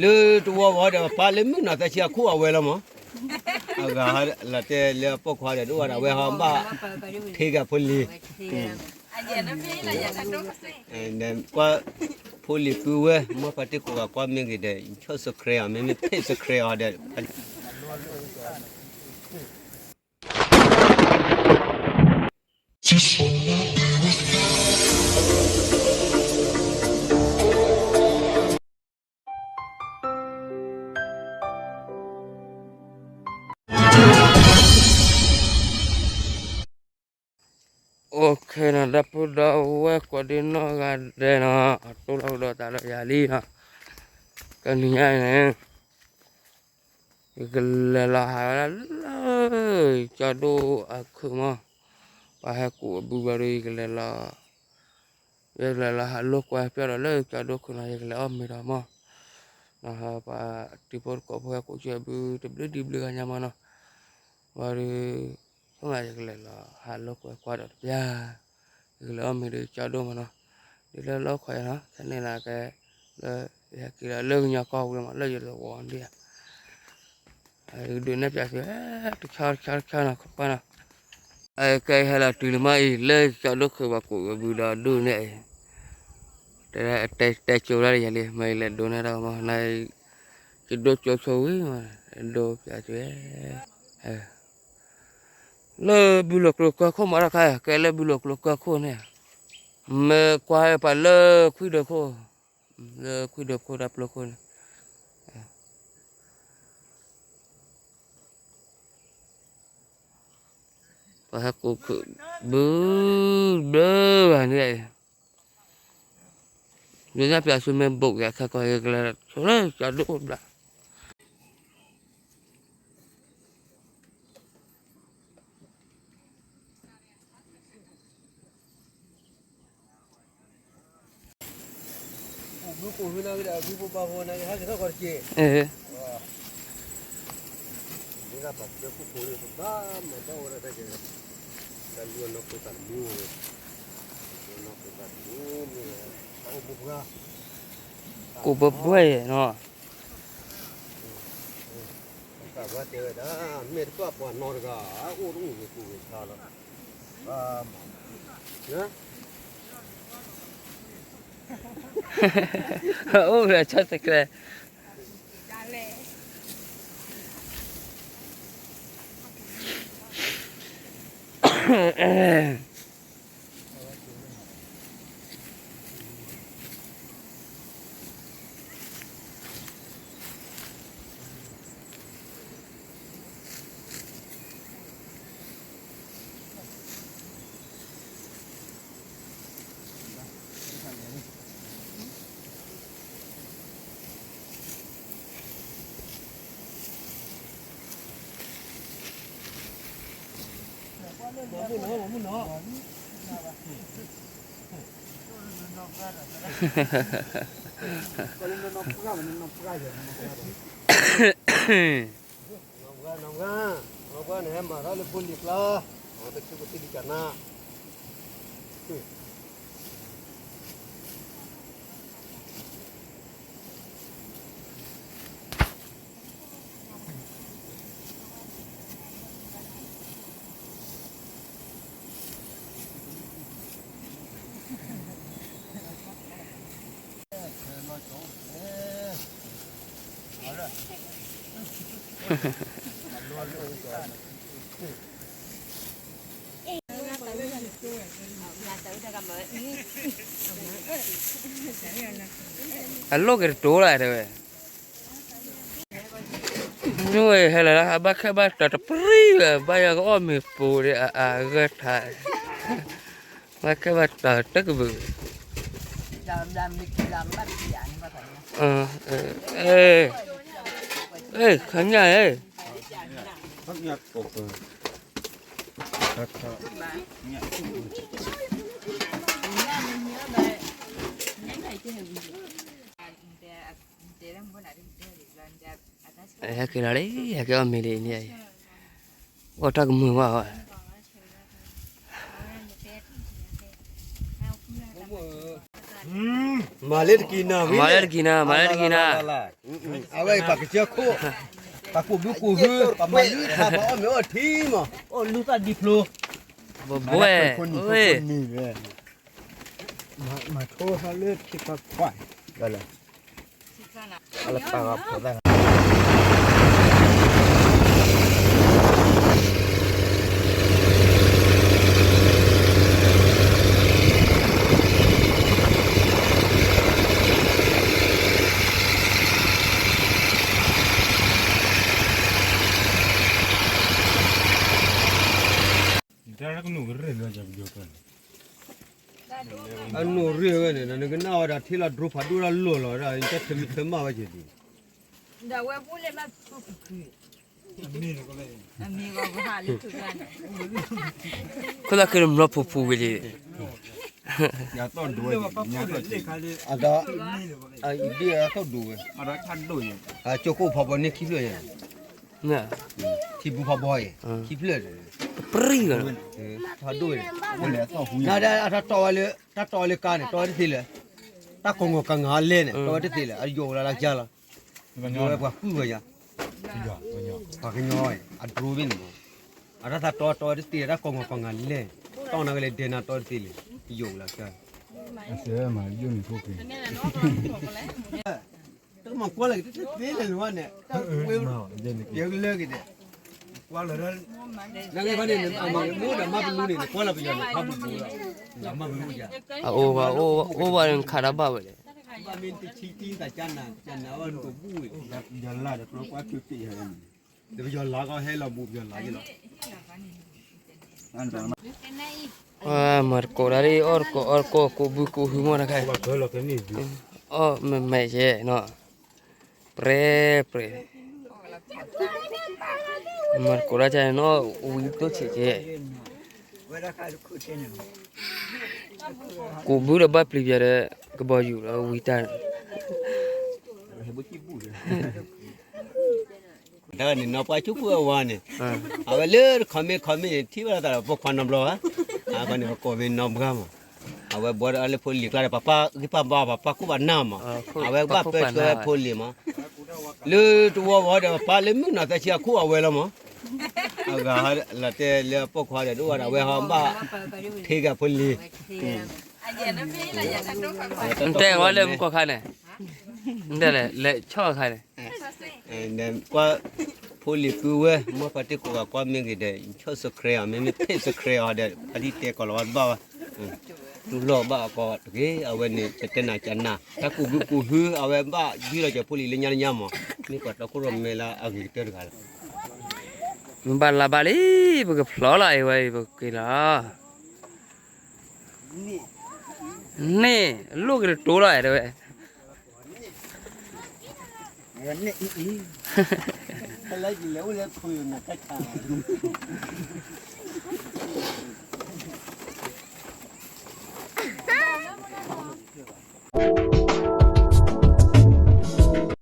လၢတဝီဂီၤဒီး ပၢ်လၢမုၢ်နၤသၢဆံအခိၣ်အဝဲလီၤမး, အဂၤလီၤတဲလၢအပိာ်ခွါဒီး ဒိၣ်ဝဲဒၣ်ဝဲဟီဘၣ် ထံဂၤဖိလံၤ, ကွၢ်ဖိလံၤပုၢ်ဝဲၢ် မ့ၢ်ပှၤတံၤကိးဂၤကွၢ်မ့ၢ်ဂ့ၤဒီး ဆိၣ်စခရ့အီၤ မ့မ့ၢ်ဖ့ၣ်စခရ့အီၤဒီး OK နီၤ ဒီပုၢ်ဒီဝဲၢ်ကိးဒံနီၢ်ဂၤဒဲးနီၤ အတိၢ်လီၤကဒီးသးလၢယၤလံနီၤ, တနံၤညါအံၤန့ၣ် ယကလဲၤလီၤဟးဝဲဒၣ်လၢ ကၠီဒိၣ်အခုးမး, ပှၤဟဲကူးအဘုဘျီဒီး ယကလဲၤလီၤ ယကလဲၤလီၤဟးလိာ်ကွဲပျီဒီးလၢကၠီဒိၣ်ခုးနီၤ ယကလဲၤအီၣ်မ့ၤဒီးမး, ပှၤတံၤဖိတကိးဖိဟဲကူးကၠီအဘုတဘျုးဒံဘျုးဂၤညါမးနီၤ, ဝံၤဒီး ဆိမးယကလဲၤလီၤဟးလိာ်ကွဲကွၢ်ဒီးတပျၢ်, ယကလဲၤအီၣ်မ့ၤဒီးကၠီဒိၣ်မးနီၤ, ဒ်လၢလီၢ်ခီယၤနီၤ ခဲန့ၣ်လၢကဲ လၢယဟဲက့ၤလီၤလၢကညီကီၢ်ပူၤမး လၢယတဝီဒံးဧါ ဒုးနဲၣ်ပၠးသု တဆီတဆီတဆီနီၤ ခီပၢ်နီၤ, ကဲဟဲလီၤတုၤလၢမးအံၤ လၢကၠီဒိၣ်ခုးပှၤကူးကဘုဒီးဒိၣ်န့ၣ်အံၤ, တဲတဲကၠိဒၣ်ယၤလံ မ့ၢ်ယလဲၤဒိးန့ၢ်တၢ်မး န ယဒိးကၠိဆိဝံၤမး ဒိးပၠးသု လၢဘုလိာ်ကျိၤကၢခိၣ်မးတၢ်ခါ ကဲလၢဘုလိာ်ကျိၤကၢခိၣ်န့ၣ်, မ့ၢ်ကွၢ်ပှၤလၢခွံဒၢးခိၣ်, လၢခွံဒၢးခိၣ်တၢ်ပျိခိၣ်န့ၣ်, ပှၤဟဲကူးခုးဘုဘျၢဂၤန့ၣ်, ယနဲၣ်ပၠးသုမ့ၢ်ဘိးယၤခဲကီၢ် ယကလဲၤဆိလၢကၠီဒိၣ်ဘျၢ ကိးဘၢဘှဲၣ်နီၤ, တၢ်ဘၣ်တဲဝဲဒၣ် မ့ၢ်တပာ်ပှၤနီတဂၤ အအိၣ်တအိၣ်ဂ့ၤကိၢ်ဂ့ၤဆါလီၤ, အိၣ်ဝဲဆီတကျဲ နီၢ်ပှၢ် နီၢ်ပှၢ် နီၢ်ပှၢ်န့ၣ် ဟဲမၤထီၣ်လၢဖိလံၤကျါ, အဝဲတဆူကသံၣ်လံကနၣ် အလိၣ်က့ၤတတိၤလၢတဲဝဲ, နွံဟဲလၢ ဘၣ်ခဲဘၣ်တၢ်တပရံၣ်ဝဲ ဘၣ်ယွၤကအီၣ်မ့ၤပူၤဒီး အဂၢၢ်ထါ, ဘၣ်ခဲဘၣ်တၢ်တကဘုး, ခညၣ်, ဟဲက့ၤလီၤလံ ဟဲက့ၤအီၣ်မ့ၤလံန့ၣ်, အိၣ်တၢ်ကမုာ်ဘၣ်ဝဲ, မၤလၢတကံၢ်နၤ, မၤလၢတကံၢ်နၤ, မၤလၢတကံၢ်နၤ, အဝဲပှၤကစၢၢ်ခိၣ်, ပှၤကူၣ်ဘုကူၣ်ဟု, ပှၤမၤလုၢ်ထါ ပှၤအီၣ်မ့ၤအီထံမး, အိၣ်လူၤသးဒံဖျိ, ဘှဲ, မၤထိဟီလၢခံခီခွါ, လၢပၢ်ဂီၢ်ဖိသၣ် အနိၣ်ရ့ၣ်ဝဲန့ၣ် နကနၣ်ဝဲဒၣ်ထံလီၤဒြိဖးဒိၣ်တၢ်လီၢ်လီၤဒၣ် ယတၢ်ထမံထမၣ်ဝဲက့ၤဒံး, ခိၣ်သၣ်ဃ့တမျီဖူဖူဝံၤလံ, အဒိး, အဒိးဒိၣ်ဝဲ, ကၠိခိၣ်ဖးဘီန့ၣ်ခံဖျၢၣ်ညါ, ထံဘူဖးဘီအံၤ, ခံဖျၢၣ်, တပြံၢ်လီၤ, ဖးဒိၣ်ဝဲန့ၣ်, နဒၣ်အတၢ်တီဝဲလၢ, တၢ်တီဝဲလၢကါန့ၣ် တီဝဲတသ့လၢၤ, တၢ်ကိးဂီၤကၤငါလဲၣ်န့ၣ် တီဝဲတသ့လၢၤ အယိာ်ဝဲလၢလၢကါလီၤ, ယိာ်ဝဲပှၤကုၢ်ဝဲယါ, ပှၤကညီ, အဒြိဘ့ၣ်န့ၣ်မး, အတၢ်သးတီတီဝဲတသ့လၢၤ တၢ်ကိးဂီၤကၤငါလဲၣ်, တီနၤကလဲၤဒဲးနၤတီတသ့လၢၤ, ယိာ်ဝဲလၢကါ, တမၤကွၢ်လၢကတသ့လၢၤန့ၣ်, ယကလၢက့ၤဒဲး, နဂ့ၤခီန့ၣ် မ့ၢ်အိၣ်ဒီးမၤပလူန့ၣ် နကွၢ်လၢပယီၤန့ၣ် ဖးပူၤပူၤလီၤ, မၤပလူယါ, အအိၣ်ဘၣ်, အိၣ်ဘၣ်န့ၣ်ခးတၢ်ဘၣ်ဝဲလဲၣ်, ဘၣ်မ့ၢ်တဆံတံၢ်သးကနၤ, ကနၤအီၣ်နကဘူၣ်ဝဲ, ယလါဒီးကျိကွၢ်ထွဲပ့ၢ်ယါ, ဒီးပယီၤလါကီဟဲလီၤဘူးပယီၤလါယလီၤ မၤတကိးဒၣ်လံ အီၣ်တကိးအီတကိး ကိးဘုကိးဟုမီၢ်တခါ, အီၣ်မဲာ်မဲာ်ယဲနီၤ, ပြဲပြဲ, မၤတကိးဒၣ်ကဲနီၤ ဝံၤတိၢ်ဆံးကဲ, ကိးဘုဒီးဘၣ်ပျံၤပျဲၤဒီး ကဘီယူၤဒီးဝံၤတၢ် တၢ်န့ၣ် နီၢ်ပှၢ်ဆူၣ်ဖုအဝၤန့ၣ်, အဝဲလၢတ comment comment န့ၣ် ထံၣ်ဘၣ်လီၤသးဒီးပိာ်ခွါနီတဘျီဘၣ်, အဃိန့ၣ် ပကိးမ့ၢ်နီတဘျီမး, အဝဲဘှီဒီးအီၤလၢဖိလံၤကျါဒီး ပၢ်ပၢ်ဂံၢ်ပၢ်ဘါ ပၢ်ပၢ်ခိၣ်ပၢ်နၢ်မး, အဝဲကဘၣ်ပၢဆှၢဝဲဖိလံၤမး, လၢတဝီဝီဒီးပၢ်လၢမုၢ်နၤသၢဆံအခိၣ်အဝဲလီၤမး, အဂၤလီၤတဲာ်လၢအပိာ်ခွါဒီး ဒိၣ်ဝဲဒၣ်ဝဲဟီဘၣ် ထံဂၤဖိလံၤ နတဲဝဲလၢမူကီၢ်ခါန့ၣ်, နတဲလဲၣ် လဲၤဆီၣ်ခါန့ၣ်, ကွၢ်, ဖိလံၤပုၢ်ဝဲၢ် မ့ၢ်ဖါတံၢ်ကိးဂၤကွၢ်မ့ၢ်ဂ့ၤဒီး ဆီၣ် subscribe အီၤ မ့မ့ၢ်ဖဲ subscribe အီၤဒီး ဖါတံၢ်တဲကိးလီၤဝဲတဘၣ်ဘၣ်, တူၢ်လိာ်ဘၣ်အကိးတဂ့ၤ အဝဲန့ၣ် တတဲနၤကနၣ် တၢ်ကူးဘုကူးဟု အဝဲဘၣ်ယုၢ်လီၤက့ၤဖိလံၤလၢညါလၢညါမး, မ့ၢ်ပှၤတီခိၣ်ရိၣ်မဲလၢအဂ့ၤကတၢၢ်တဂၤလီၤ. မ့ၢ်ဘၣ်လါဘၣ်လံ, ပကဖျီလီၤအံၤဝဲအံၤ ပက့ၤလီၤ. န့ၣ်, လိၣ်က့ၤတတိၤလီၤအဲၣ်တဲဝဲ, လၢယလဲၤအိၣ်လၢခိၣ်နၤကဆါလီၤ.